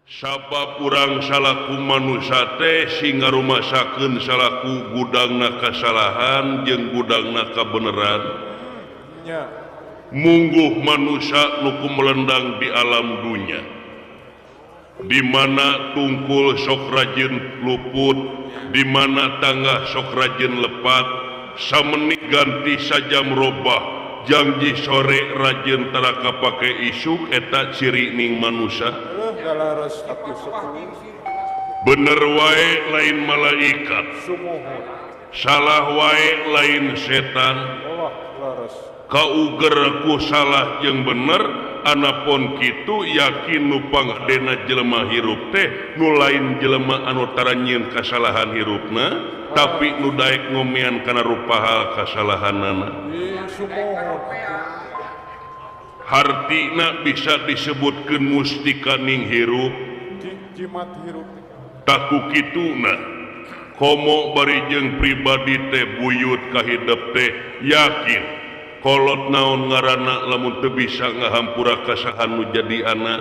Sabab urang salaku manusia teh sing ngarumasakeun salaku gudangna kasalahan jeung gudangna kabeneran. Mungguh manusia nu kumelendang di alam dunya, di mana tungkul sok rajin luput, di mana tangga sok rajin lepat, samenit ganti sajam robah, janji sore rajin tara kapake isuk, eta ciri ning manusia. Bener wae lain malaikat, salah wae lain setan, kauger ku salah jeung bener. Anapun kitu yakin nu panghadena jelema hirup teh nu lain jelema anu tara nyieun kasalahan hirupna, tapi nu daek ngomean kana rupa hal kasalahanana. Hartina bisa disebutkeun mustikaning hirup, taku kituna komo bari jeung pribadi teh buyut kahidep teh yakin kolot naon ngaranna lamun teu bisa ngahampura kasahan nu jadi anak.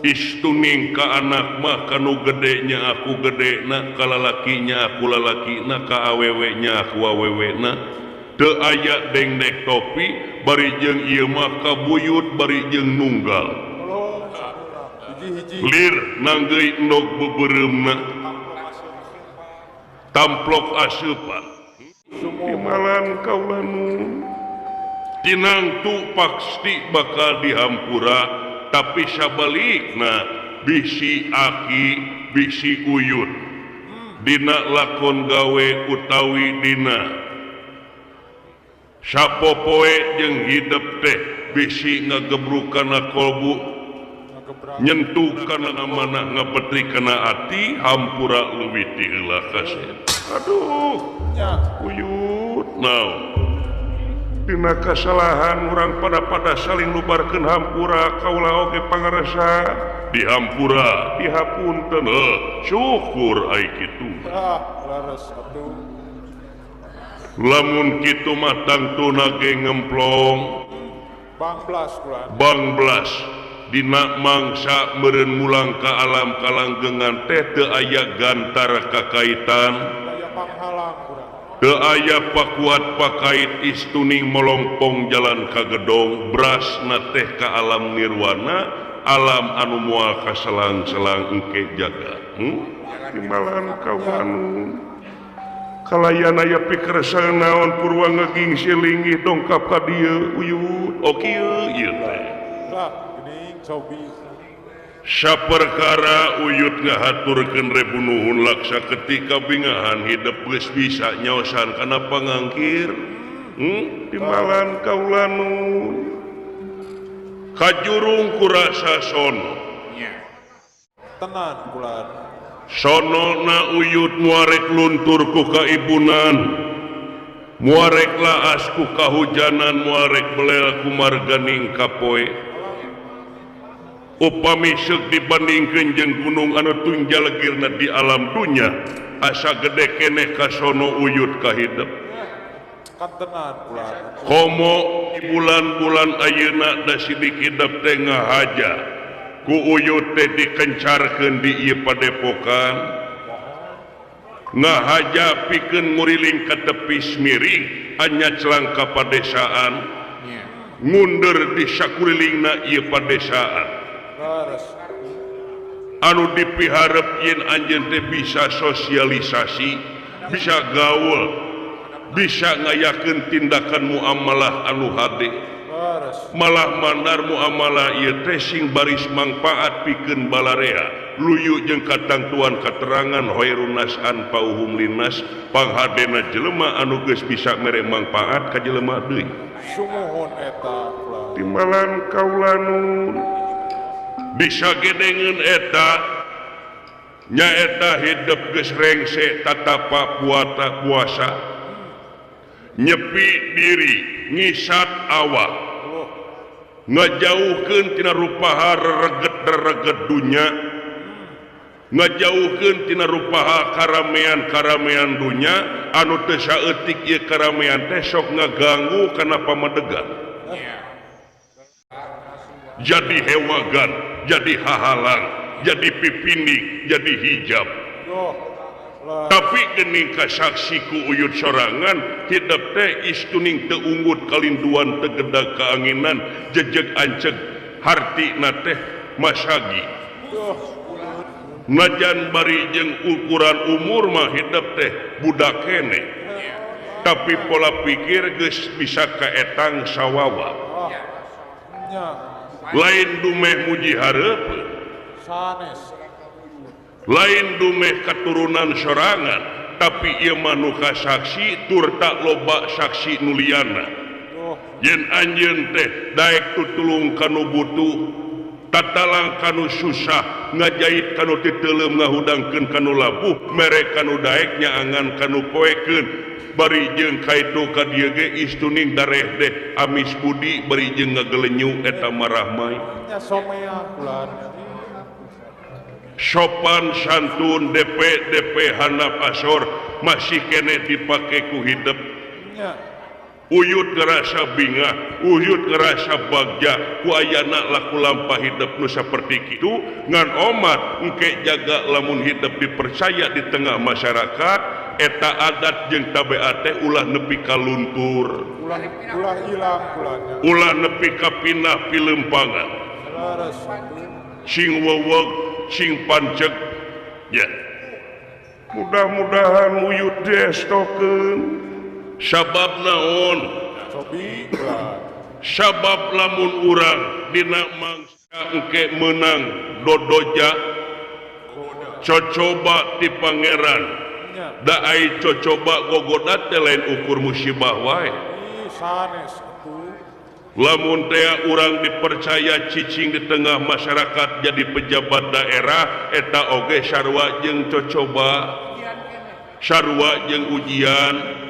Istuning ka anak mah kanu gedenya aku gedena, ka lalakinya aku lalakina, ka awewenya aku awewena. Teu aya dengdek topi bari jeung ieu mah kabuyut bari jeung nunggal. Lir nanggeui endog beubereumna, tamplok aseupan. Timalan kaulanu tinangtu pasti bakal dihampura, tapi sabalikna bisi aki bisi uyut dina lakon gawe utawi dina sapopoe jeung hidep teh bisi ngagebruk kana kolbu, nyentuh kana mana ngapetri kana ati, hampura leuwih ti heula kasep. Aduh uyut naon dina kasalahan urang pada saling lubarkeun hampura, kaula oge pangarasa dihampura dihapunten, syukur ai kitu. Lamun kitu mah tangtuna ge ngemplong bangblas dina mangsa meureun mulang ka alam kalanggengan teh teu aya gantara kakaitan, teu aya pakuat pakait istuning molongpong jalan ka gedong, brasna teh ka alam nirwana, alam anu moal kaselang-selang engke jaga. Timalan kaulanu kalayan aya pikersa naon purwa ngeging silinggih dongkap ka dieu uyut oh kieu ieu teh. Saperkara uyut ngahaturkeun rebu nuhun laksa ketika bingahan hidep geus bisa nyaosan kana pangangkir. Timalan kaulanu kajurung kurasa sono tenan bulan sono na uyut muarek luntur ku kaibunan, muarek laas ku kahujanan, muarek belel ku marganing kapoe. Upami seuk dibandingkeun jeung gunung anu tunjal legirna di alam dunya, asa gede keneh kasono uyut kahidep. Komo bulan-bulan ayeuna da sidik hidep teh ngahaja ku uyut teh dikencarkeun di ieu padepokan, ngahaja pikeun nguriling ka tepis miring anya celang ka padesaan, ngundur di sakurilingna ieu padesaan. Anu dipiharep yen anjeun teh bisa sosialisasi, bisa gaul, bisa ngayakeun tindakan muamalah anu hade. Malah mandar muamalah ieu teh sing baris mangpaat pikeun balarea, luyu jeung katangtuan katerangan khairun nas anfa'uhum linnas, panghadena jelema anu geus bisa mere mangpaat ka jelema deui. Sumuhun eta Timalan kaulanu bisa gedengeun eta nyaeta hidep geus rengse tatapa puata puasa, nyepi diri, ngisat awak, ngajauhkeun tina rupaha rereget-rereget dunya, ngajauhkeun tina rupaha karamean-karamean dunya anu teu saeutik ieu karamean teh sok ngaganggu kana pamadegan. Jadi hewagan. jadi hahalang jadi pipindik jadi hijab. Tapi gening kasaksi ku uyut sorangan hidup teh istuning teu unggut kalinduan teu gedag kaanginan jejeg anceg hartina teh masagi. Najan bari jeung ukuran umur mah hidup teh budak keneh tapi pola pikir geus bisa kaetang sawawa. Lain dumeh muji hareupeun lain dumeh keturunan sorangan tapi ieu mah nu kasaksi tur tak loba saksi nuliana. Yen anjeun teh daek tutulung kanu butuh tatalang kanu susah ngajait kanu titeuleum ngahudangkeun kanu labuh mere kanu daek nyaangan kanu poekeun bari jeung kaitu ka dieu ge istuning dareh deh amis budi bari jeung ngagelenyu eta marahmai. Sopan santun DP DP handap asor masih kene dipake ku hidup. Uyut ngerasa bingah, uyut ngerasa bagja ku ayana laku lampah hidup nu saperti kitu ngan omat engke jaga lamun hidup dipercaya di tengah masyarakat eta adat jeung tabiat teh ulah nepi ka luntur ulah hilang ulah nepi ka pindah pilempangan sing weweg sing panceg ya. Mudah-mudahan uyut diestokeun sabab naon sabab lamun urang dina mangsa engke meunang dodoja cocoba ti pangeran da ai cocoba gogoda teh lain ukur musibah wae. Lamun teh urang dipercaya cicing di tengah masyarakat jadi pejabat daerah eta oge sarua jeung cocoba sarua jeung ujian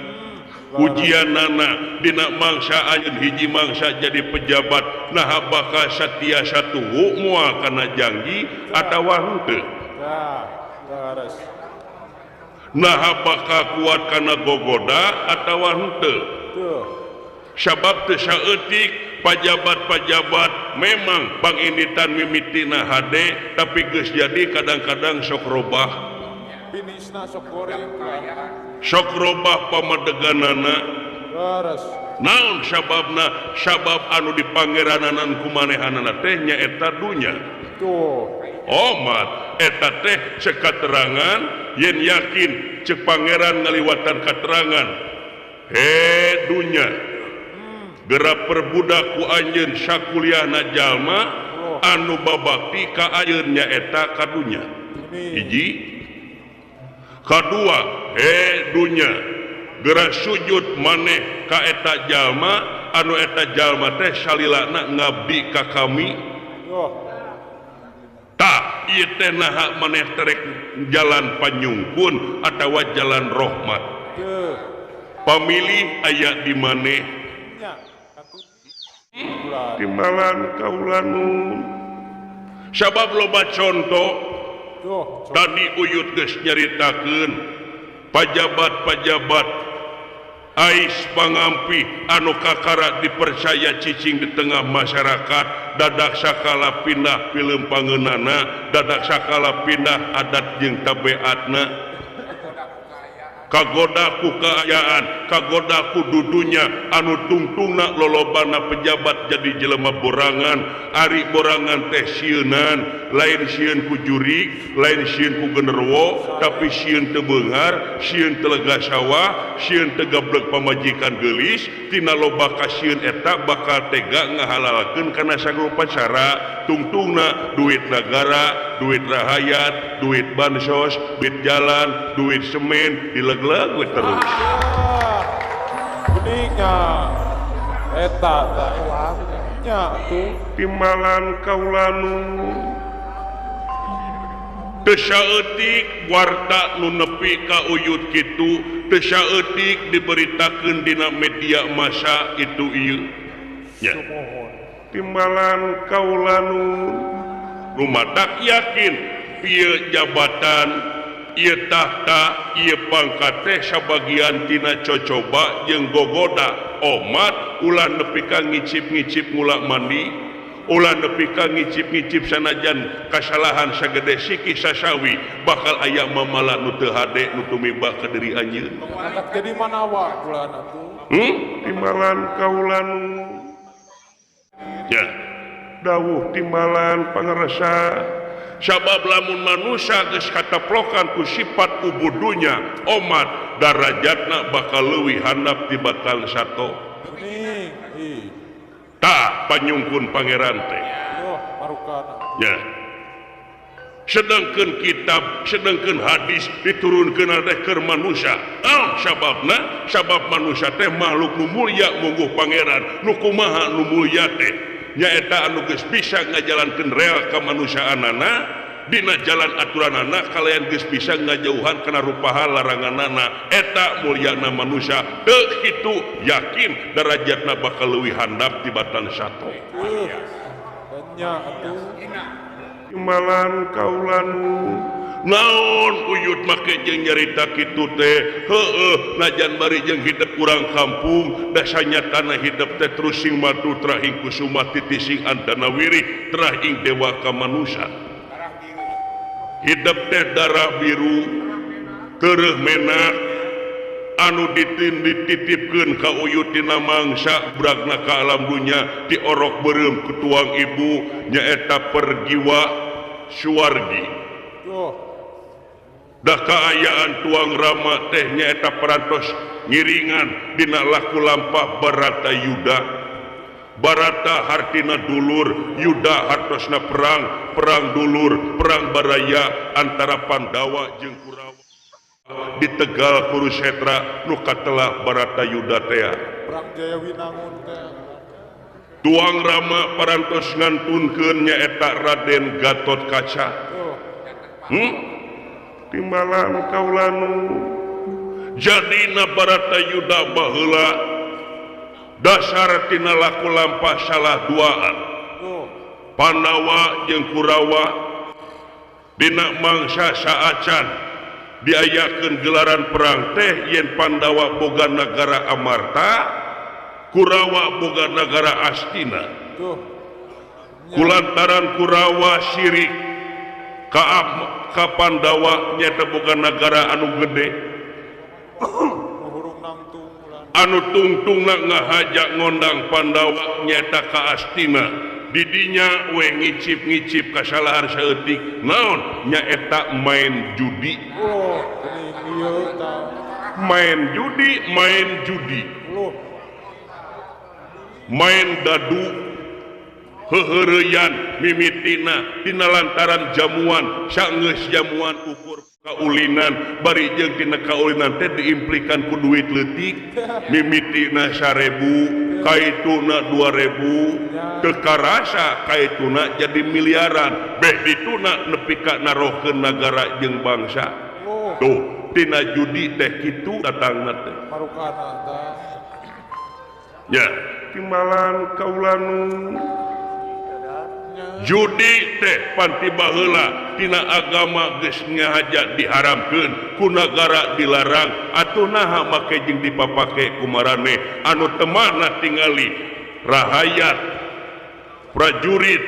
ujianana dina mangsa anjeun hiji mangsa jadi pejabat naha bakal satiasa tuhu moal kana janji atawa henteu naha bakal kuat kana gogoda atawa henteu. Sabab teu saeutik pajabat-pajabat memang panginditan mimitina hade tapi geus jadi kadang-kadang sok robah sok robah pamadeganana. Naon sababna? Sabab anu dipangeranan ku manehanana teh nyaeta dunya. Omat eta teh cek katerangan yen yakin cek pangeran ngaliwatan katerangan he dunya gerak perbudak ku anjeun sakuliahna jalma anu babakti ka anjeun nyaeta ka dunya. Hiji kadua he dunya gerak sujud maneh ka eta jalma anu eta jalma teh salilana ngabdi ka kami. Tah ieu teh naha maneh terek jalan panyungkun atawa jalan rahmat. Pamilih aya di maneh timbalan kaulanun sabab loba contoh tadi uyut geus nyaritakeun pajabat-pajabat ais pangampih anu kakara dipercaya cicing di tengah masyarakat dadak sakala pindah pilempangeunana dadak sakala pindah adat jeung tabiatna kagoda ku kaayaan kagoda ku dudunya anu tungtungna lolobana pejabat jadi jelema borangan ari borangan teh sieunan lain sieun ku jurig lain sieun ku genderwo tapi sieun teu beunghar sieun teu lega sawah sieun teu gablek pamajikan geulis tina loba kasieun eta bakal tega ngahalalkeun kana sagrupa cara tungtungna duit nagara duit rahayat duit bansos duit jalan duit semen dileg-leg we terus. Beningnya eta nya tuh timbalan kaulanu teu saeutik warta nu nepi ka uyut kitu teu saeutik diberitakeun dina media massa itu ieu nya timbalan kaulanu rumatak yakin ieu jabatan ieu tahta ieu pangkat teh sabagian tina cocoba jeung gogoda omat ulah nepi ka ngicip-ngicip ngulak mandi Ulah nepi ka ngicip-ngicip sanajan kasalahan sagede siki sasawi bakal aya mamala nu teu hade nu tumiba ka diri anjeun. Jadi manawa ulah atuh. Timbalan kaula nu ya dawuh timbalan pangarasa sabab lamun manusia geus kataplokan ku sifat ubudunya omat darajatna bakal leuwih handap tibatan sato. Tah panyungkun pangeran teh. Ya. Sedangkeun kitab, sedangkeun hadis diturunkeun teh keur manusia. Ah, sababna sabab manusia teh makhluk nu mulya mungguh pangeran, nu kumaha nu mulya teh nyaeta anu geus bisa ngajalankeun rel kamanusiaanana dina jalan aturanana kalian geus bisa ngajauhan kana rupaha laranganana eta mulyana manusia teu kitu yakin darajatna bakal leuwih handap tibatan sato. Nya atuh timbalan kaula nu naon uyut make jeung nyarita kitu teh heueuh najan bari jeung hidup urang kampung dasanya tanah hidup teh terus sing madu trahing kusuma titising antana wirih trahing dewa ka manusia. Hidup teh darah biru tereuh menak anu dititipkeun ka uyut tina mangsa bragna ka alam dunya diorok beureum ku tuang ibu nyaeta pergiwa suwargi. Dah kaayaan tuang rama teh nyaeta parantos ngiringan dina laku lampah Barata Yuda. Barata hartina dulur, Yuda hartosna perang, perang dulur, perang baraya antara Pandawa jeung Kurawa di Tegal Kurusetra nu katelah Barata Yuda tea. Perang Jayawinangun teh. Tuang rama parantos ngantunkeun nyaeta Raden Gatot Kaca. Timbalan kaula nu jadina Barata Yuda baheula dasar tina laku lampah salah duaan Pandawa jeung Kurawa dina mangsa saacan diayakeun gelaran perang teh yen Pandawa boga nagara Amarta, Kurawa boga nagara Astina. Kulantaran Kurawa sirik ka Pandawa nyata boga nagara anu gede anu tungtungna ngahaja ngondang Pandawa nyata ka Astina. Didinya we ngicip-ngicip kasalahan saeutik naon nyaeta main judi. Main judi, main judi, main dadu heuheureyan mimitina dina lantaran jamuan sanggeus jamuan ukur kaulinan bari jeung tina kaulinan teh diimplikan ku duit leutik mimitina 1000 kaituna 2000 teu karasa kaituna jadi miliaran beh dituna nepi ka narohkeun nagara jeung bangsa. Tuh tina judi teh kitu datangna teh marukana tah nya timbalan kaula nu judi teh panti baheula tina agama geus ngahaja diharamkeun ku nagara dilarang atuh naha make jeung dipapake ku maraneh anu temana tingali rahayat prajurit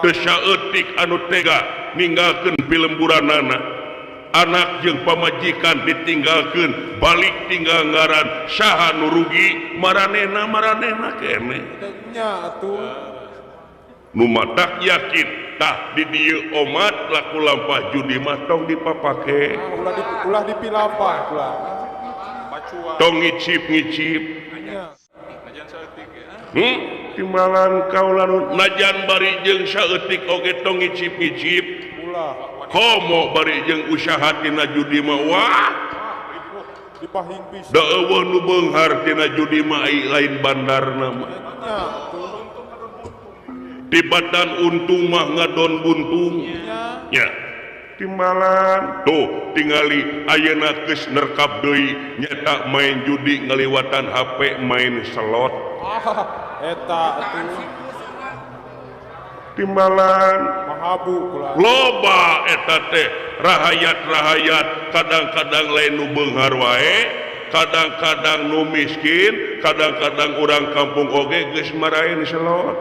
teu saeutik anu tega ninggalkeun pilemburanana anak jeung pamajikan ditinggalkeun balik tinggal ngaran saha nu rugi maranehna maranehna keneh nya atuh nu matak yakin tah di dieu omat laku lampah judi mah tong dipapake ulah dipilampah ulah tong ngicip-ngicip timbalan kaula nu najan bari jeung saeutik oge tong ngicip-ngicip ulah komo bari jeung usaha tina judi mah wah dipahing pisan da eueuh nu beunghar tina judi mah lain bandarna mah tibatan untung mah ngadon buntung nya timbalan tuh tingali ayeuna geus nerkap deui nyata main judi ngaliwatan HP main slot eta atuh timbalan mahabu loba eta teh rahayat-rahayat kadang-kadang lain nu beunghar wae kadang-kadang nu miskin kadang-kadang urang kampung oge geus maraen selot.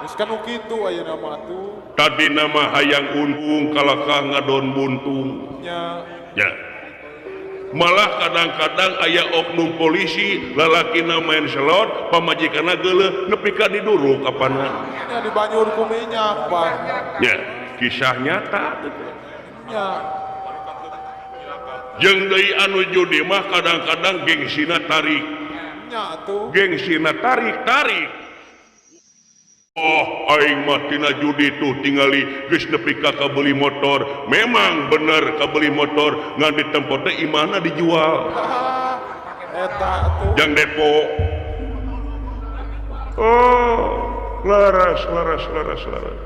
Geus kan kitu ayeuna mah atuh. Tadi nama hayang untung kalakah ngadon buntung. Nya. Ya. Malah kadang-kadang aya oknum polisi lalakina main selot, pamajikanna geuleuh nepi ka diduruk apana. Nya dibanyur ku minyak, Bang. Ya, kisah nyata teh. Nya. Jeung deui anu judi mah kadang-kadang gengsina tarik. Nya atuh. Gengsina tarik-tarik. Oh, aing mah tina judi tuh tingali geus nepi ka kabeli motor. Memang bener kabeli motor, ngan di tempat teh imahna dijual. Eta atuh. Jang depo. Oh, laras laras laras laras.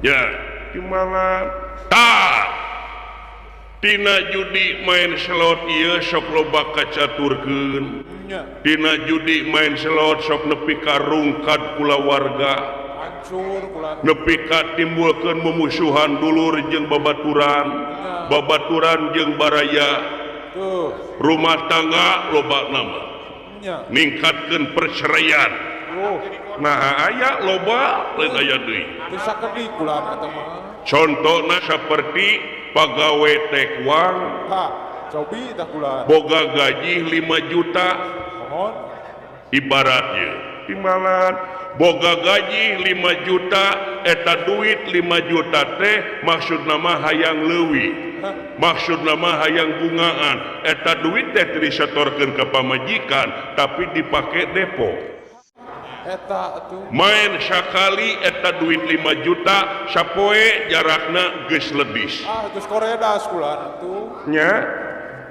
Ya, timbalan. Tah. Tina judi main slot ieu sok loba kacaturkeun. Tina judi main slot sok nepi ka rungkad kulawarga. Nepi ka timbulkeun memusuhan dulur jeung babaturan, babaturan jeung baraya. Rumah tangga loba nama. Ningkatkeun perceraian. Nah aya loba lain aya deui. Teu sakedik kula eta mah. Contona saperti pagawe tekwang cobi tah kula. Boga gaji 5 juta. Mohon. Ibaratnya timbalan boga gaji 5 juta eta duit 5 juta teh maksudna mah hayang leuwih. Maksudna mah hayang bungaan. Eta duit teh teu disetorkeun ka pamajikan tapi dipake depo. Eta atuh. Main sakali eta duit 5 juta sapoe jarakna geus lebis. Ah, geus koredas kula atuh. Nya.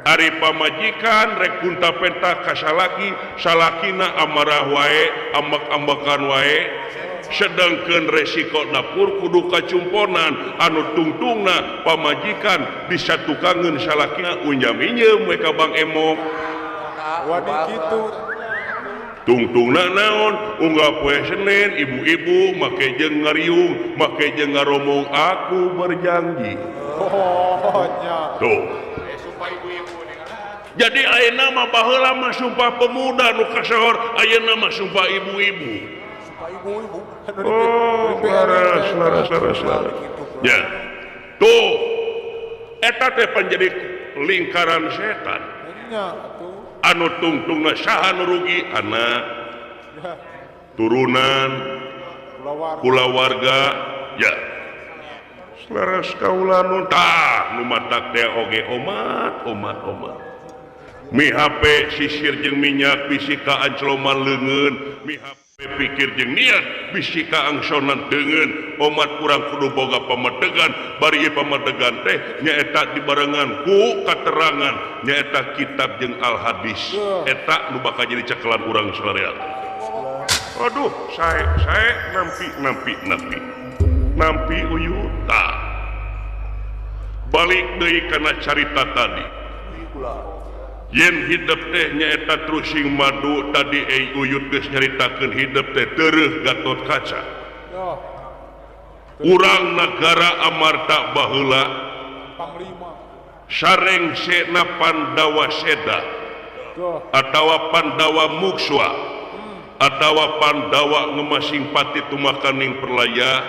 Ari pamajikan rek punta-penta ka salaki, salakina amarah wae, ambek-ambekan wae. Sedangkeun resiko dapur kudu kacumponan anu tungtungna pamajikan bisa tukangeun salakina unjam injeum we ka Bang Emok. Wani kitu. Tungtungna naon unggal poe Senin ibu-ibu make jeung ngariung make jeung ngaromong aku berjanji. Oh nya. Tuh. Jadi ayeuna mah baheula mah sumpah pemuda nu kasohor, ayeuna mah sumpah ibu-ibu. Sumpah ibu-ibu. Oh, laras laras laras laras. Ya. Tuh. Eta teh panjadi lingkaran setan. Nya atuh. Anu tungtungna saha nu rugi anak turunan kulawarga ya selaras kaula nu tah nu matak teh oge omat omat omat mi HP sisir jeung minyak bisi ka ancloman leungeun mi HP pikir jeung niat bisi ka angsonan deungeun omat kurang kudu boga pamedegan bari ieu pamedegan teh nyaeta dibarengan ku katerangan nyaeta kitab jeung al hadis eta nu bakal jadi cekelan urang sadaya. Aduh sae sae nampi nampi nampi nampi uyut tah balik deui kana carita tadi. Yen hidup teh nyaeta trusing madu tadi ei uyut geus nyaritakeun hidup teh tereuh Gatot Kaca. Urang nagara Amarta baheula sareng sena Pandawa Seda atawa Pandawa Mukswa atawa Pandawa ngemasing pati tumakaning perlaya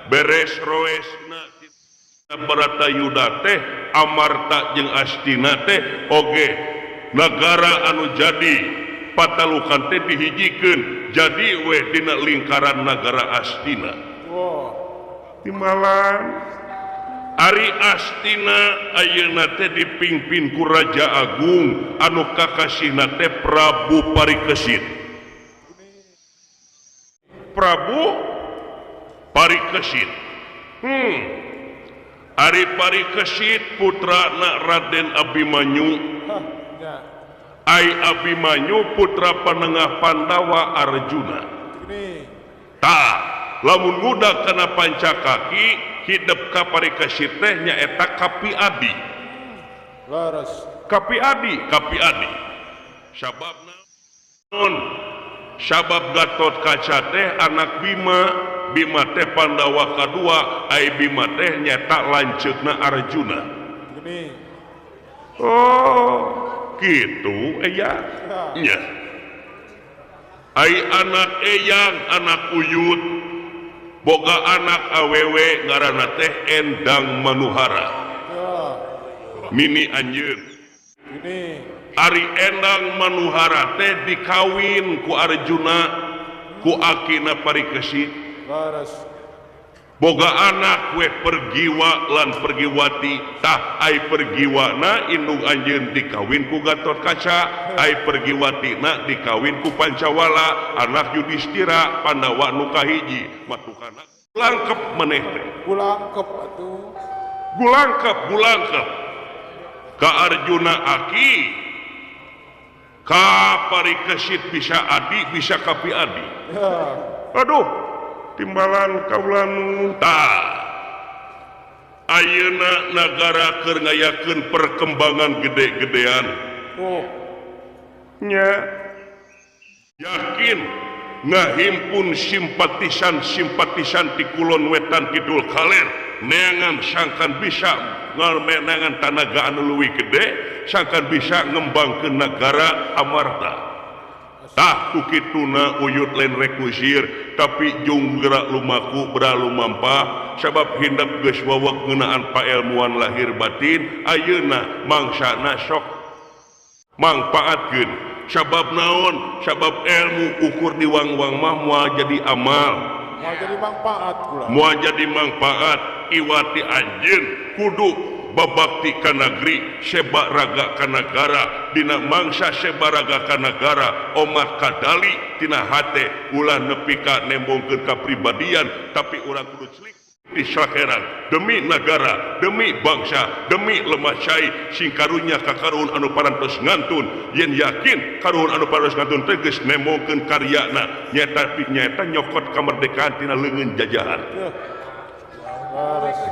beres roesna Baratayuda teh Amarta jeung Astina teh oge negara anu jadi patalukan teh dihijikeun jadi we dina lingkaran nagara Astina. Timbalan ari Astina ayeuna teh dipimpin ku Raja Agung anu kakasihna teh Prabu Parikesit. Prabu Parikesit. Ari Parikesit putrana Raden Abimanyu. Ai Abimanyu putra panengah Pandawa Arjuna. Tah, lamun ngudag kana pancakaki hidup ka Parikesit teh nyaeta Kapi Adi. Laras. Kapi Adi, Kapi Adi. Sabab naon? Sabab Gatot Kaca teh anak Bima, Bima teh Pandawa kadua, ai Bima teh nyaeta lanceukna Arjuna. Oh, gitu aya. Nya. Ai anak eyang anak uyut boga anak awewe ngaranna teh Endang Manuhara. Mini anjeun. Ari Endang Manuhara teh dikawin ku Arjuna ku akina Parikesit. Boga anak we Pergiwa lan Pergiwati tah ai Pergiwana indung anjeun dikawin ku Gatotkaca ai Pergiwatina dikawin ku Pancawala anak Yudhistira Pandawa nu kahiji matukana langkep maneh teh gulangkep atuh gulangkep gulangkep ka Arjuna aki ka Parikesit bisa adi bisa kapi adi aduh timbalan kaula nu tah ayeuna nagara keur ngayakeun perkembangan gede-gedean oh nya yakin ngahimpun simpatisan-simpatisan ti kulon wetan kidul kaler neangan sangkan bisa ngalmenangan tanaga anu leuwih gede sangkan bisa ngembangkeun nagara Amarta. Tah ku kituna uyut lain rek ngusir tapi jung gerak lumaku beralumampah sabab hindap geus wawek ngeunaan paelmuan lahir batin ayeuna mangsana sok mangpaatkeun sabab naon sabab ilmu ukur di wang-wang mah moal jadi amal moal jadi mangpaat kula moal jadi mangpaat iwati anjeun kudu babakti ka nagri seba raga ka nagara dina mangsa seba raga ka nagara omah kadali tina hate ulah nepi ka nembongkeun kapribadian tapi urang kudu celik di sakeran demi nagara demi bangsa demi lemah cai sing karunya ka karuhun anu parantos ngantun yen yakin karuhun anu parantos ngantun teh geus nembongkeun karyana nyaeta nyaeta nyokot kamerdekaan tina leungeun jajahan.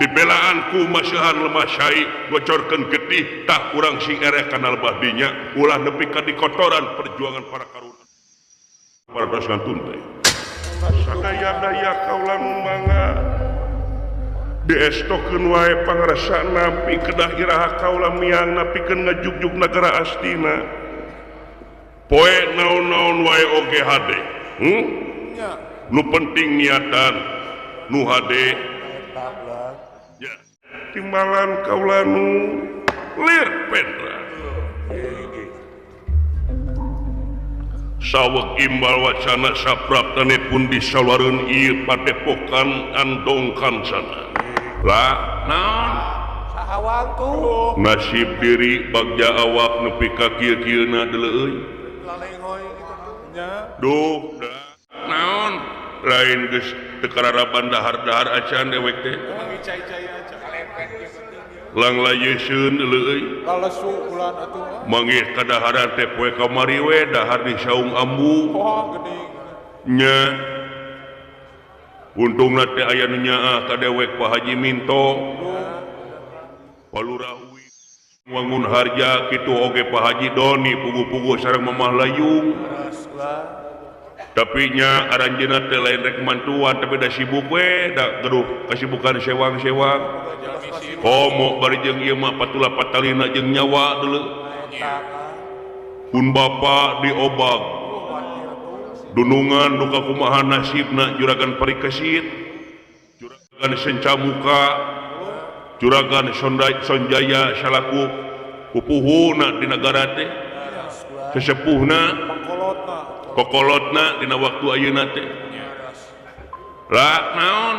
Dibelaan ku masihan lemah syai ngocorkeun getih tah urang sing ereh kana lebah dinya ulah nepi ka dikotoran perjuangan para karuhun parantos ngantun teh sadaya-daya kaula nu mangga diestokeun wae pangrasa napi kedah iraha kaula miang napikeun ngajugjug nagara Astina poe naon-naon wae oge hade nu penting niatan nu hade ya timbalan kaula nu lir petra saweg imbal wacana sapraptane pun disawareun ieu padepokan andong kancana lah naon sahawangku nasib diri bagja awak nepi ka kieu-kieuna deuleu euy lalengoy kitu nya duh naon lain geus teu kararaban dahar-dahar acan dewek teh lang layeseun deuleu euy lalesu ulan atuh manggih kadaharan teh poe kamari we dahar di saung ambu oh geuning nya untungna teh aya nu nyaah ka dewek Pak Haji Minto Palurah Wangun Harja kitu oge Pak Haji Doni pugu-pugu sareng Mamah Layung tapi nya aranjeunna teh lain rek mantuan tapi da sibuk we da geduh kasibukan sewang-sewang komo bari jeung ieu mah patula patalina jeung nyawa deuleu pun bapa diobag dunungan duka kumaha nasibna juragan Parikesit juragan Sencamuka juragan Sonjaya salaku pupuhuna di nagara teh sesepuhna kokolotna dina waktu ayeuna teh lah naon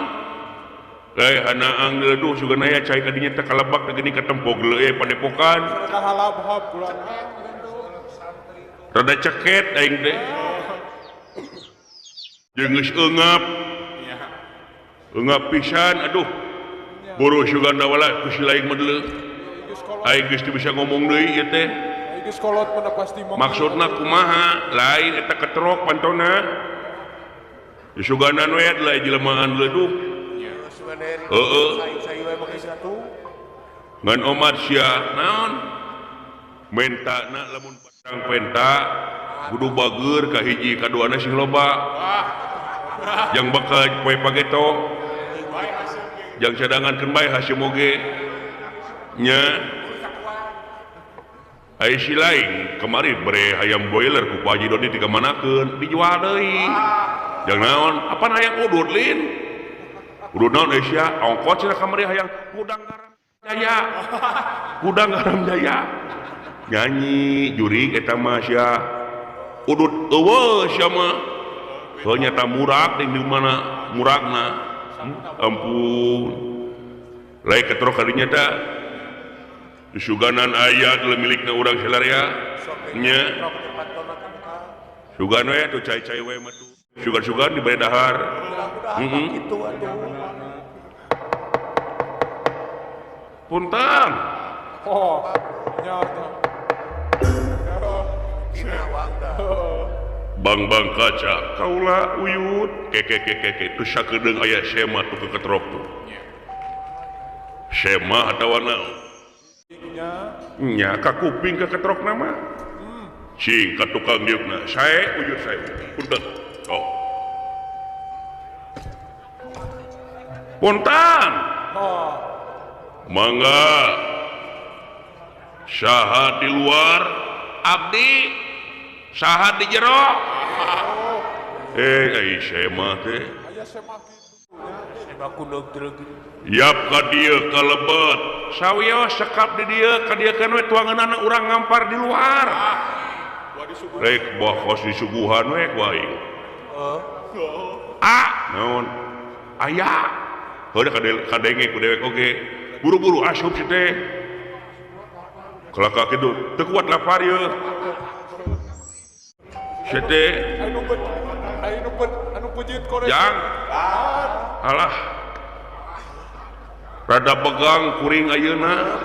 eh hanaang deuleuh sugana aya cai ka dinya teh kalebak teh geuning katempo geuleuh padepokan rada ceket aing teh jeung geus eungap eungap pisan aduh buru sugana wala ku si lain mah deuleuh aing geus teu bisa ngomong deui ieu teh maksudna kumaha lain eta ketrok pantona disuganan we adalah jelema leduh heeh ngan omat sia naon mentana lamun patang penta kudu bager ka hiji kaduana sing loba jang bakal poe pageto jang cadangankeun bae hasim oge nya Ai si lain kemari bere hayam boiler ku Pak Haji Doni dikamanakeun dijual deui. Jang naon? Apaan hayang udut lin? Udut naon Asia? Ongkos cenah kamari hayang gudang garam jaya. Gudang garam jaya. Nyanyi jurig eta mah sia. Udut eueuh sia mah. Heuh nyata murak deui di mana murakna. Ampun. Lain ketrok kadinya teh. Suganan aya milikna urang salaria nya. Sugan we tuh cai-cai we mah tuh. Sugan-sugan dibere dahar. Heeh. Punten. Oh, nya teh. Bang-bang kaca kaula uyut keke keke keke tuh sakedeung aya sema tuh keketrok tuh. Sema atawa naon? Nya ka kuping ka ketrok nama. Cing ka tukang diukna. Sae uyut sae. Punten. Oh. Punten. Oh. Mangga. Saha di luar abdi, saha di jero. Ai sema teh. Aya sema kitu nya. Sema kuno dreg. Yap ka dieu ka lebet. Sawios sekap di dieu ka dieu kan we tuangeunana urang ngampar di luar. Rek bokos disuguhan we ku aing. Ah, naon? Aya. Heuh kadenge ku dewek oge. Buru-buru asup si teh. Kalaka kitu teu kuat lapar ieu. Si teh anu pujit korek. Jang. Alah. Rada begang kuring ayeuna.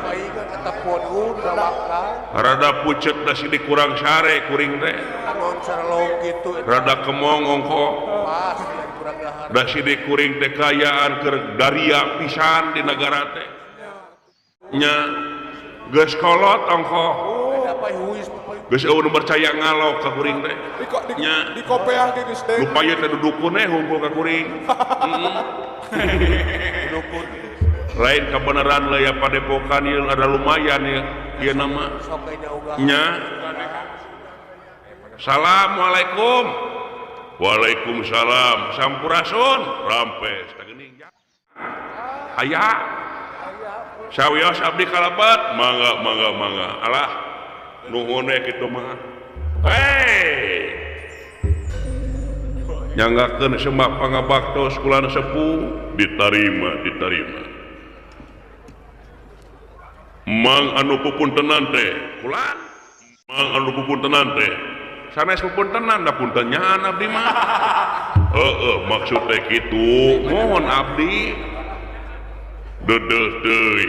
Rada pucet da sidik kurang sare kuring teh. Rada kemong ongko. Da sidik kuring teh kayaan keur daria pisan di nagara teh. Nya geus kolot ongko. Geus eueuh nu percaya ngalok ka kuring teh. Nya di kopeah ge geus teh. Nu payeut teh dudukun we hungkul ka kuring. Dudukun. Lain kebenaran lah ya padepokan yang ada lumayan ya dia nama nya. Assalamualaikum. Waalaikumsalam. Sampurasun. Rampes tageuning. Aya. Sawios abdi kalebet. Mangga mangga mangga. Alah nuhun we kitu mah. Hei. Nyanggakeun sembah pangabaktos kula sepuh ditarima ditarima. Mang anu pupuntenan teh kulan mang anu pupuntenan teh sanes pupuntenan da punten nyaan abdi mah heueuh maksud teh kitu mohon abdi deudeuh deui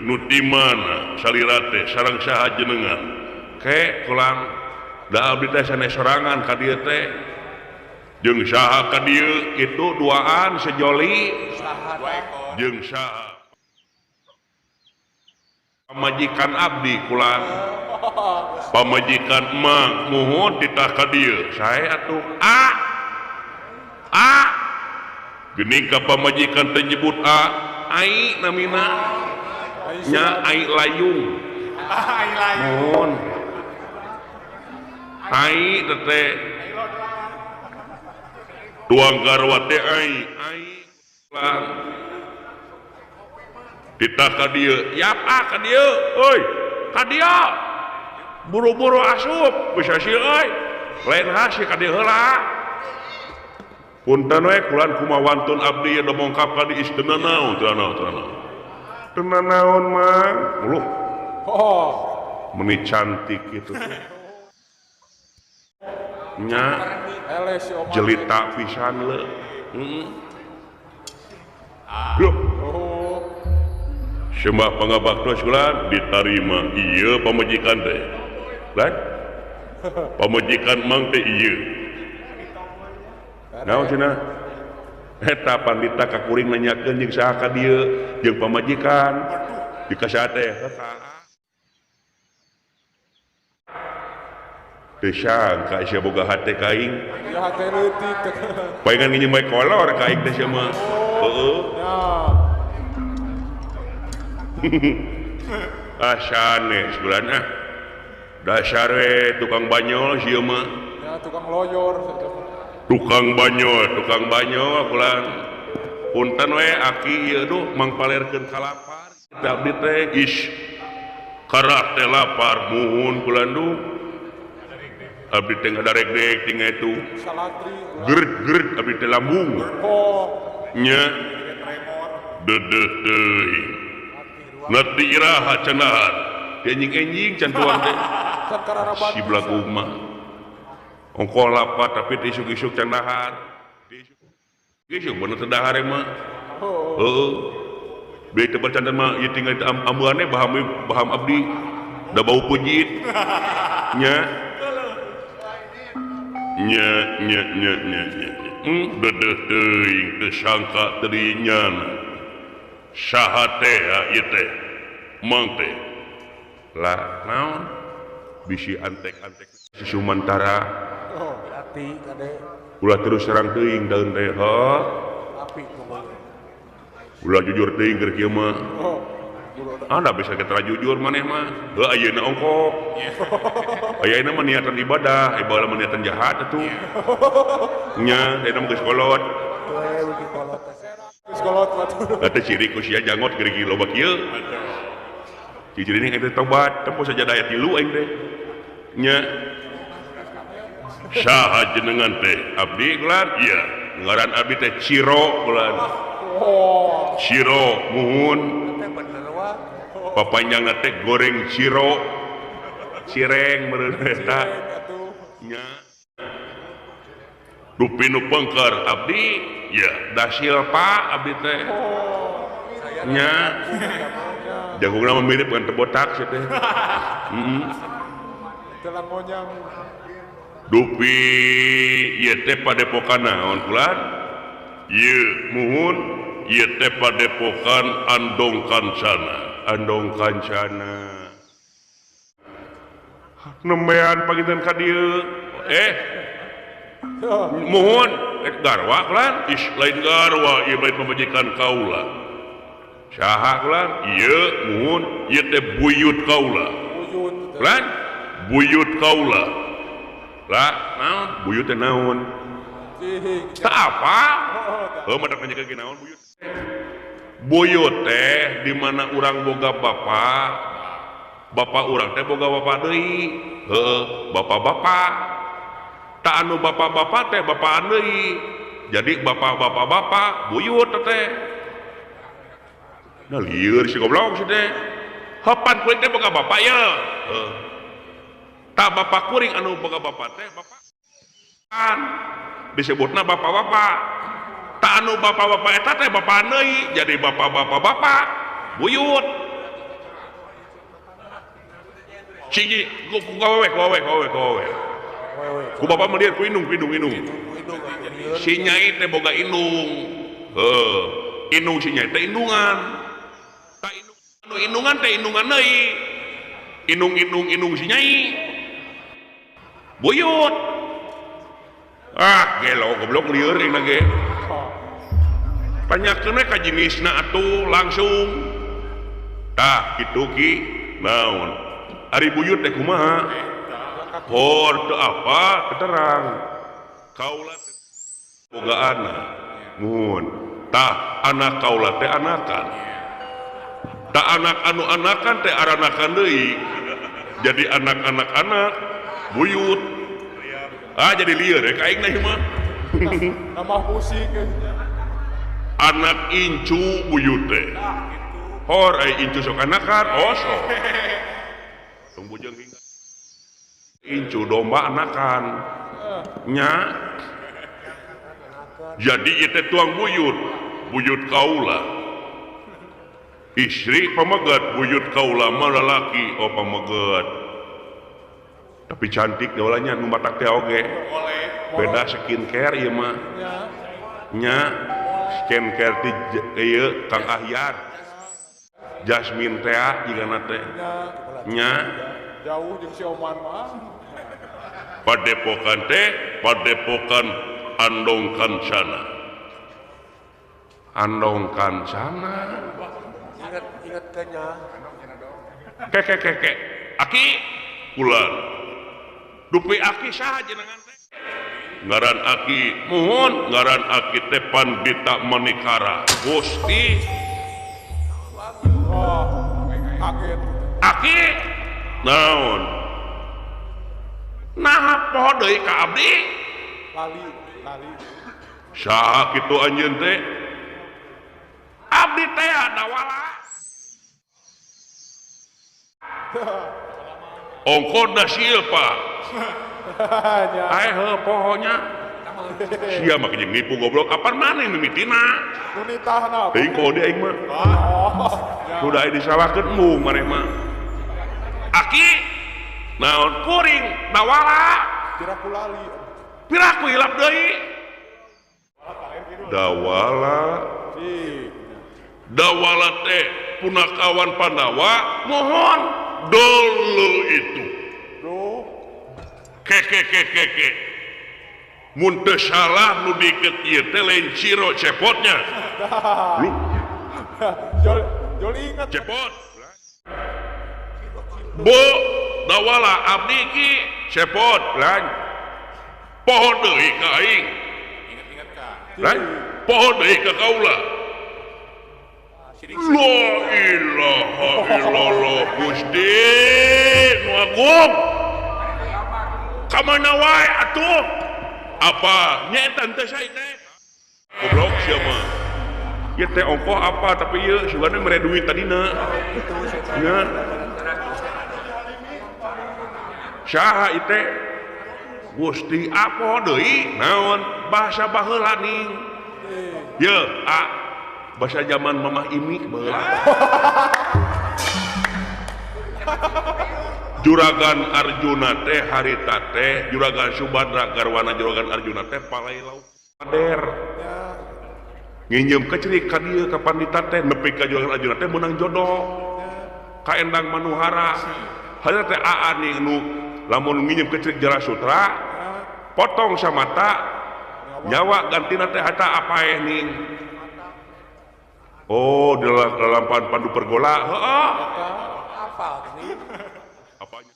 nu di mana salira teh sareng saha jenengan ke kulan da abdi teh sanes sorangan ka dieu teh jeung saha ka dieu kitu duaan sejoli jeung saha pamajikan abdi kulan pamajikan mang muhun titah ka dieu sae atuh a a geuning ka pamajikan teh nyebut a ai namina nya ai layung muhun ai teh tuang garwa teh ai ai lang ditah ka dieu yap ah ka dieu euy ka dieu buru-buru asup bisa sih euy lain hasil ka dieu heula punten we kulan kumaha wantun abdi ieu domongkap ka di istana naon teu naon teu naon teu naon mang uluh oh meni cantik kitu nya jelita pisan leuh heeh loh. Sembah pangabaktos kula ditarima ieu pamajikan teh. Lain? Pamajikan mang teh ieu. Naon cenah? Eta pandita ka kuring nanyakeun jeung saha ka dieu jeung pamajikan. Dikasaha teh? Teu sangka sia boga hate ka aing. Ya hate leutik. Paingan nginjem bae kolor ka aing teh sia mah. Heeh. Ah sanes bulan ah. Dasar we tukang banyol sieun mah. Ya tukang loyor. Tukang banyol pulang. Punten we aki ieu duh mangpalerkeun kalapar. Abdi teh is karak teh lapar muhun kulan duh. Abdi teh ngadarek-dek tinggal itu. Gerd-gerd abdi teh lambung. Nya. Dedeh teuing. Ngerti iraha cenah. Enjing-enjing can tuang teh. Si belagu mah. Ongkoh lapar tapi teh isuk-isuk can dahar. Isuk bener teh dahar mah. Heeh. Beli teh bercanda mah ieu tinggal teh ambuanne baham abdi. Da bau pujit. Nya. Nya nya nya nya nya. Dedeh teuing teu sangka teu nyana. Saha teh ieu teh? Mang teh. Lah naon? Bisi antek-antek sumantara. Oh, hati kade. Ulah terus serang teuing daun teh heuh. Ulah jujur teuing keur kieu mah. Anda bisa kita jujur maneh mah. Heuh ayeuna ongkoh. Ayeuna mah niatan ibadah, ibadah mah niatan jahat atuh. Nya, ayeuna mah geus kolot. Geus kolot atuh. Eta ciri ku sia janggot keur kieu loba kieu. Ciri ini teh tobat, tempo saja daya tilu aing teh. Nya. Saha jenengan teh? Abdi gelar? Iya. Ngaran abdi teh Ciro gelar. Ciro muhun. Papanjangna teh goreng Ciro. Cireng meureun eta. Nya. Rupi nu pengker abdi? Ya, dasil Pak abdi teh. Nya. Jagungna mah mirip dengan tebotak sih teh. Heeh. Dupi ieu teh padepokan naon kulan? Ieu muhun ieu teh padepokan Andong Kancana. Andong Kancana. Nembean panginten ka dieu. Muhun garwa kulan? Ih lain garwa ieu lain pamajikan kaula. Saha kulan? Ieu muhun ieu teh buyut kaula. Kulan? Buyut kaula. Lah, naon? Buyut teh naon? Tak apa? Heuh mah nanya ke naon buyut. Buyut teh di mana urang boga bapak, bapak urang teh boga bapak deui. Heuh, bapak-bapak. Tak anu bapak-bapak teh bapaan deui. Jadi bapak-bapak bapak buyut teh. Nah lieur si goblok si teh. Hapan kuring teh boga bapak ya. Heuh. Tak bapak kuring anu boga bapak teh bapak kan disebutna bapak-bapak. Tak anu bapak-bapak eta teh bapaan deui jadi bapak-bapak bapak buyut. Cing ku awewe ku awewe ku awewe ku awewe. Ku bapak mah lieur ku indung ku indung indung. Si nyai teh boga indung. Heuh, indung si nyai teh indungan. Tak indung anu indungan teh indungan deui. Indung indung indung si nyai. Buyut. Ah, gelo goblok lieur aing ge. Tanyakeun we ka jenisna atuh langsung. Tah kitu ki naon? Ari buyut teh kumaha? Hor teu apa keterang. Kaula teh boga anak. Muhun. Tah anak kaula teh anakan. Tah anak anu anakan teh aranakan deui. Jadi anak-anak anak buyut. Ah jadi lieur ya ka aing na mah. Nama musik. Anak incu buyut teh. Hor ai incu sok anakan, oh sok. Tong bujeng hingga incu domba anakan. Nya. Jadi ieu teh tuang buyut, buyut kaula. Istri pamegat buyut kaula mah lalaki oh pamegat. Tapi cantik gaulanya nu matak teh oge. Beda skincare ieu mah. Nya skincare ti ieu Kang Ahyar. Jasmine teh jigana teh. Nya jauh jeung si Oman mah. Padepokan teh padepokan Andong Kancana. Andong Kancana. Ingat ingat kayaknya. Keke keke. Aki Kulan dupi aki saha jenengan teh ngaran aki muhun ngaran aki teh Pandita Manikara Gusti. Oh, kaget. Aki naon nah poho deui ka abdi lali lali saha kitu anjeun teh abdi teh dawala ongko da sieu Pak. Ae heuh pohonya sia mah jeung nipu goblok apar maneh mimitina nu nitahna teuing kode aing mah sudah aya disalahkeun mung maneh mah aki naon kuring dawala piraku lali piraku hilap deui dawala dawala teh punakawan Pandawa mohon dulu itu keke mun teu salah nu diket ieu teh lain Ciro cepotnya lu jol ingat cepot bu dawala abdi ki cepot lain poho deui ka aing ingat-ingat ka lain poho deui ka kaula. La ilaha illallah Gusti nu agung ka mana wae atuh apa nya eta teh sae teh goblok sia mah ieu teh ongkoh apa tapi ieu sugana mere duit tadina nya saha ieu teh Gusti apa deui naon bahasa baheula ning ye a bahasa zaman mamah ini baheula Juragan Arjuna teh harita teh Juragan Subadra garwana Juragan Arjuna teh palai lauk pader nginjem kecerik ka dieu ka pandita teh nepi ka Juragan Arjuna teh meunang jodoh ka Endang Manuhara harita teh aa ning nu lamun nginjem kecerik Jara Sutra potong samata nyawa gantina teh harta apaeh ning. Oh, dalam pandu pergola. Heeh. Apal nih. Apanya?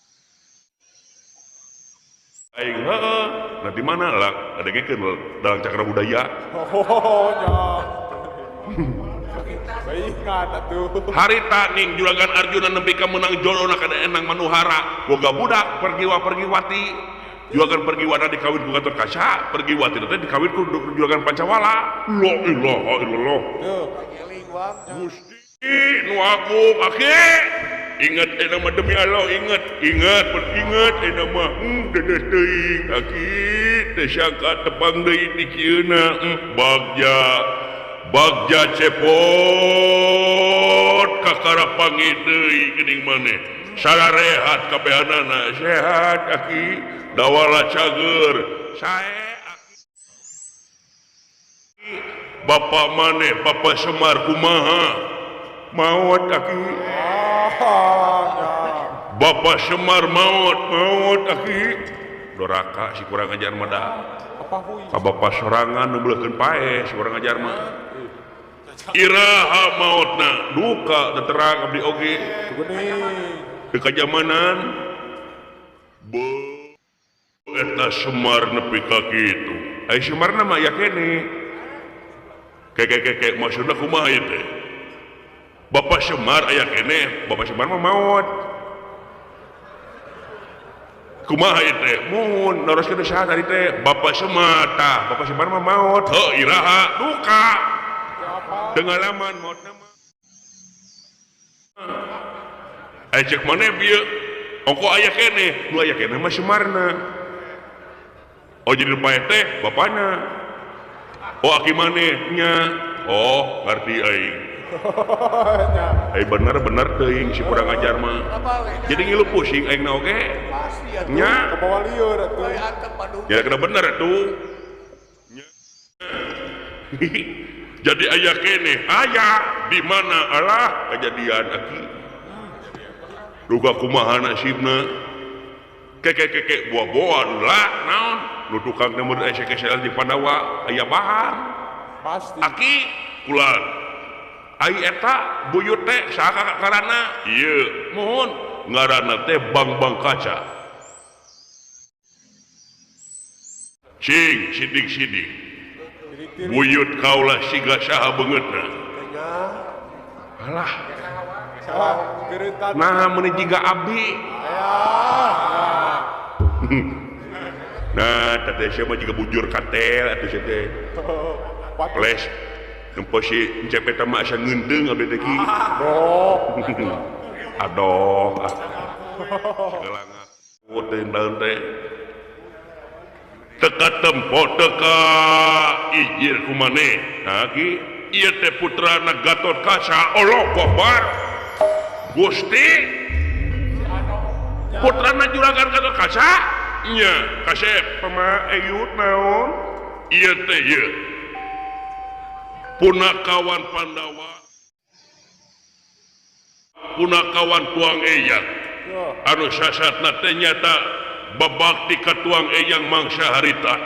Aing heeh. Nah di mana lah? Ngadengekeun dalam cakra budaya. Oh, nya. Ingat atuh. Harita ning Juragan Arjuna nepi ka meunang jolona ka Endang Manuhara. Boga budak pergiwa pergiwati. Juragan pergiwana dikawin ku Gatot Kaca, pergiwati teh dikawin ku Juragan Pancawala. La ilaha illallah. Gusti nu agung aki ingat eta mah demi Allah ingat ingat ingat eta mah dedes teuing aki teu sangka tepang deui di kieuna bagja bagja cepot kakara panggih deui geuning maneh sararehat kabehanana sehat aki dawala cager sae aki Bapak maneh Bapak Semar kumaha maot aki Bapak Semar maot maot aki doraka si kurang ajar mah da ka bapak sorangan nu beulekeun paeh si kurang ajar mah iraha maotna duka teu terang abdi oge teu kajamanan beuh eta Semar nepi ka kitu ai Semarna mah aya keneh keke maksudna kumaha ieu teh Bapak Semar aya keneh Bapak Semar mah maot kumaha ieu teh mun naroskeun saha tadi teh Bapak Semar tah Bapak Semar mah maot heuh iraha duka pengalaman maotna mah aya cek maneh bieu ongko aya keneh nu aya keneh mah Semarna oh jadi paeh teh bapana oh aki maneh nya oh ngarti aing ai bener-bener teuing si kurang ajar mah jadi ngilu pusing aing na oge nya kabawa lieur atuh ya kena bener atuh jadi aya keneh aya di mana Allah kejadian aki duka kumaha nasibna keke buah-buahan lah naon nu tukang mun esek-esek di Pandawa aya bahan pasti aki kulan ai eta buyut teh saha karana ieu mohon Ngaranna teh Bangbang Kaca. Cing sidik-sidik. Buyut kaula siga saha beungeutna. Alah. Nah meuni jiga abdi. Nah teh sia mah jiga bujur katel atuh sia teh. Flash nempo si Encep eta mah asa ngeundeung abdi teh ki. Aduh. Segala ngaku teh daun teh. Teka tempo teka ijir kumane. Nah ki ieu teh putrana Gatot Kaca Allahu Akbar. Gusti putrana juragan Gatot Kaca nya kasep pama eyut naon ieu teh ieu punakawan Pandawa punakawan Tuang Eyang anu sasatna teh nyata babakti ka Tuang Eyang mangsa harita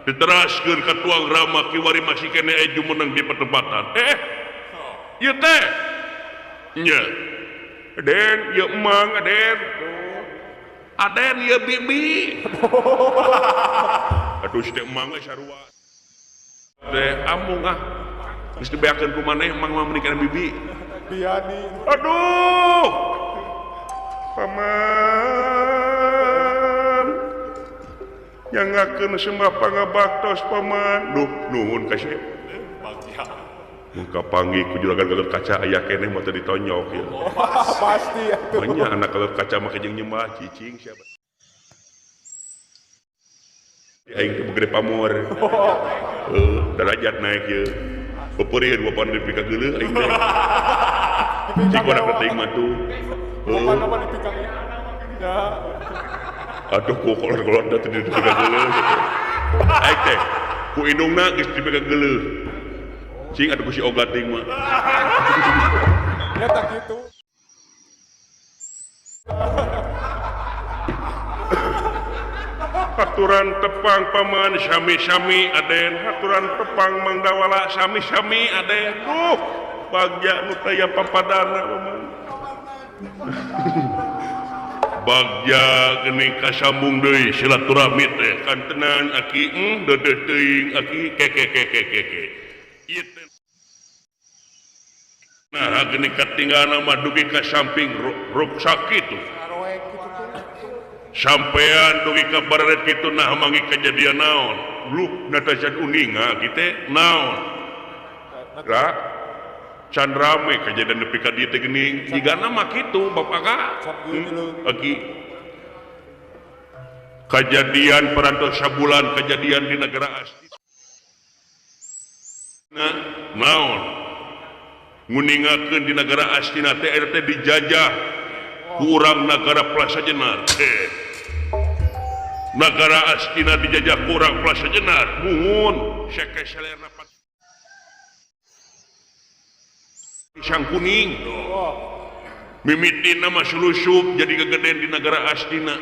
diteraskeun ka Tuang Rama kiwari masih keneh aya jumeneng di patempatan ieu teh nya Aden ieu emang Aden Aden ieu bibi aduh si teh emang we sarua teh amung ah geus dibeakeun ku maneh emang mah meuni kana bibi biani aduh paman nyangakeun sembah pangabaktos paman duh nuhun ka sia mun kapanggih ku juragan Gatot Kaca aya keneh mah teu ditonyok ieu. Pasti atuh. Manya anak Gatot Kaca mah jeung nyembah cicing sia. Aing teh gede pamor. Heuh, darajat naik ieu. Pepeurieun bapak nepi ka geuleuh aing teh. Cik budak teh mah tuh. Bapak mah dipikang. Ya. Aduh ku kolor-kolor da teu dipikang geuleuh gitu. Aing teh ku indungna geus dipikang geuleuh. Cing atuh ku si Oga ting mah. Ya tak gitu. Aturan tepang paman sami-sami aden, aturan tepang Mang Dawala sami-sami aden. Duh, bagja nu taya papadana paman. Bagja geuning kasambung deui silaturahmi teh kantenan aki deudeuh teuing aki keke keke keke. Ieu teh nah geuning katinggalna mah dugi ka samping ruksak kitu. Sampean dugi ka baret kitu nah mangi kejadian naon lu natasan uninga kitu naon ra can rame kejadian nepi ka dieu teh geuning jigana mah kitu bapak ka aki kejadian parantos sabulan kejadian di negara Astina naon nguningakeun di negara Astina teh eta teh dijajah ku urang nagara Plaza Jenar. Nagara Astina dijajah ku urang Plaza Jenar muhun seke salerna pisang kuning mimitina mah sulusup jadi gegeden di negara Astina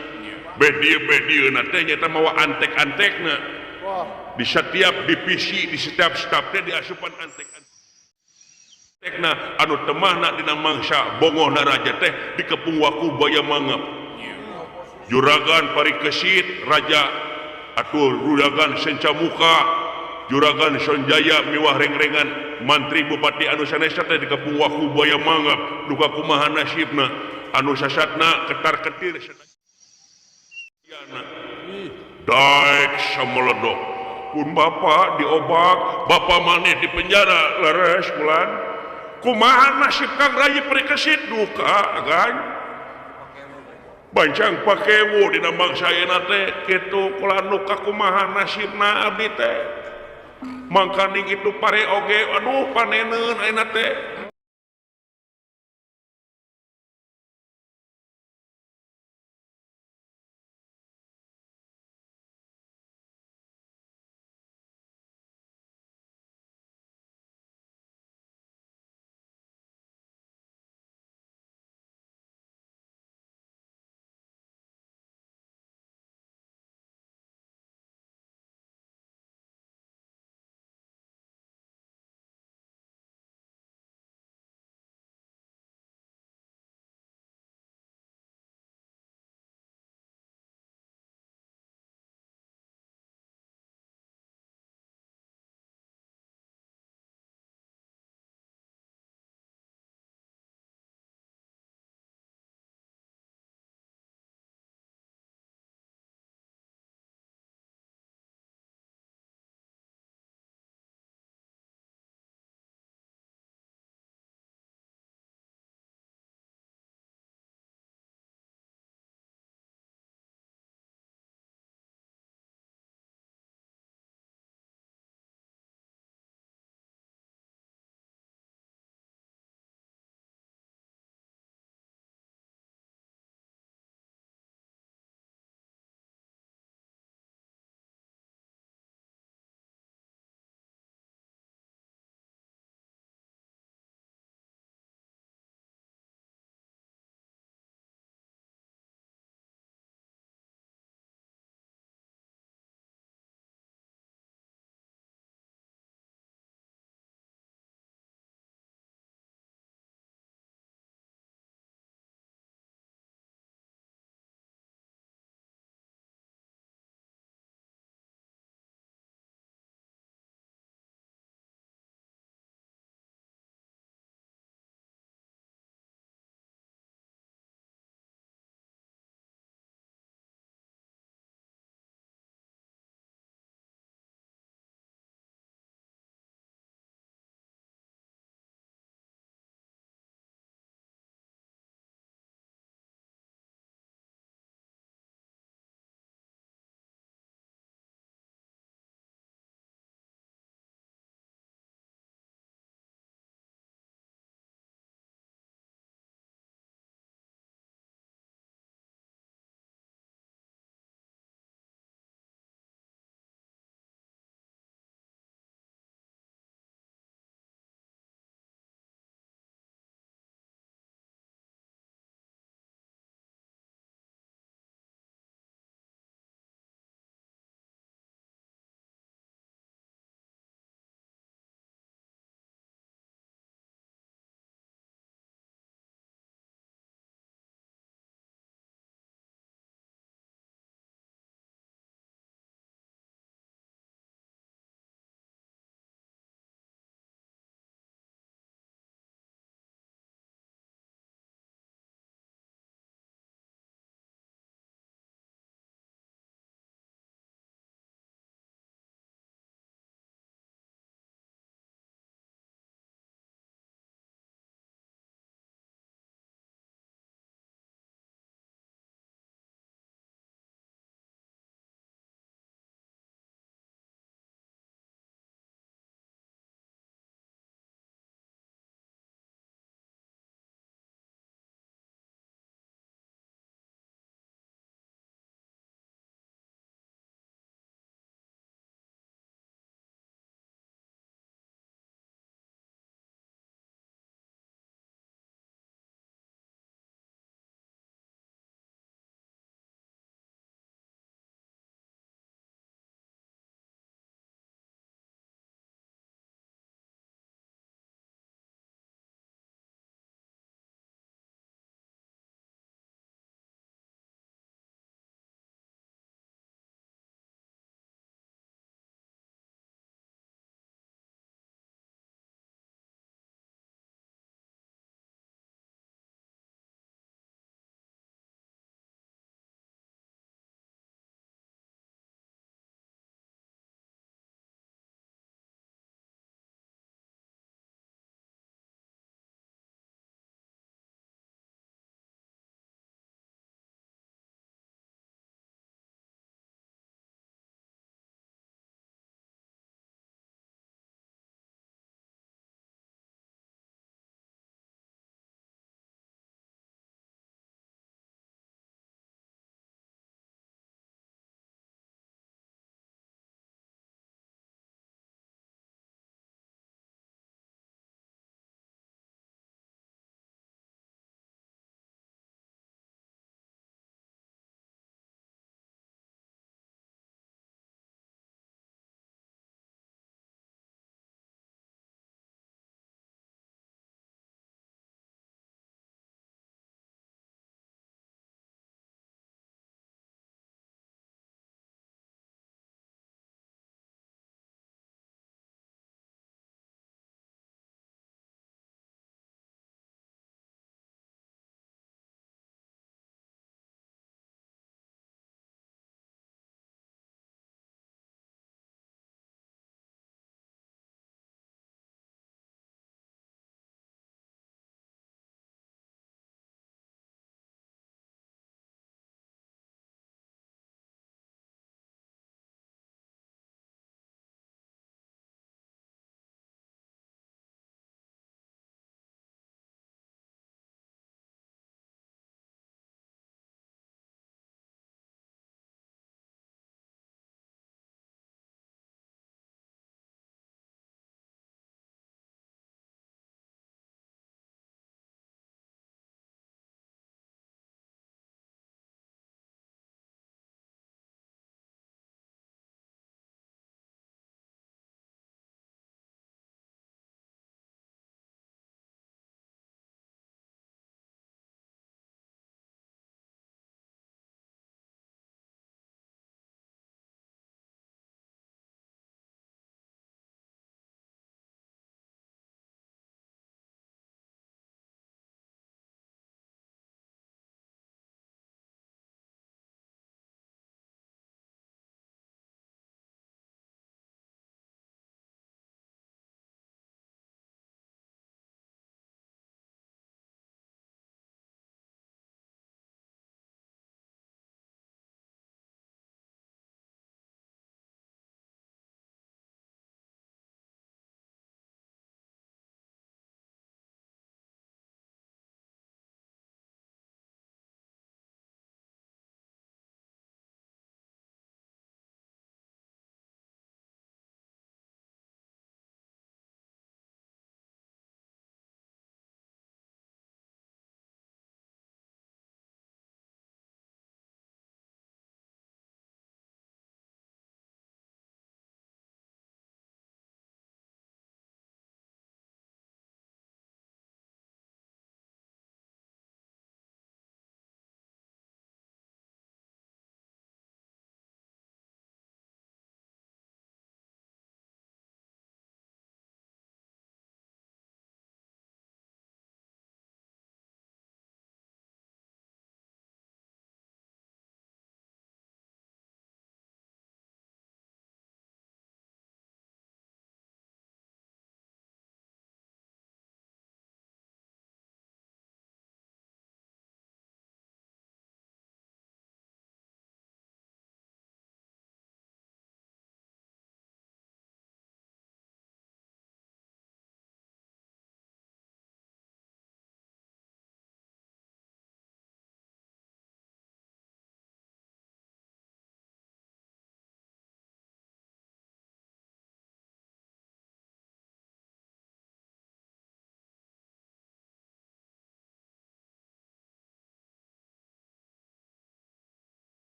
beh dieu na teh nyata mawa antek-antekna di setiap divisi di setiap staf teh diasupan antek-antekna anu temahna dina mangsa bongohna raja teh dikepung waku baya mangap juragan Parikesit raja atuh juragan Sencamuka juragan Sonjaya miwah rengrengan mantri bupati anu sanesna teh dikepung waku baya mangap duka kumaha nasibna anu sasatna ketar ketir sadayana daek sameledok pun bapak diobak bapak maneh di penjara leres bulan kumaha nasib Kang Rayi Parikesit duka kan bancang pakewu dina bangsa ayeuna teh kitu kula nu kakumaha nasibna abdi teh mangkaning itu pare oge aduh paneneun ayeuna teh.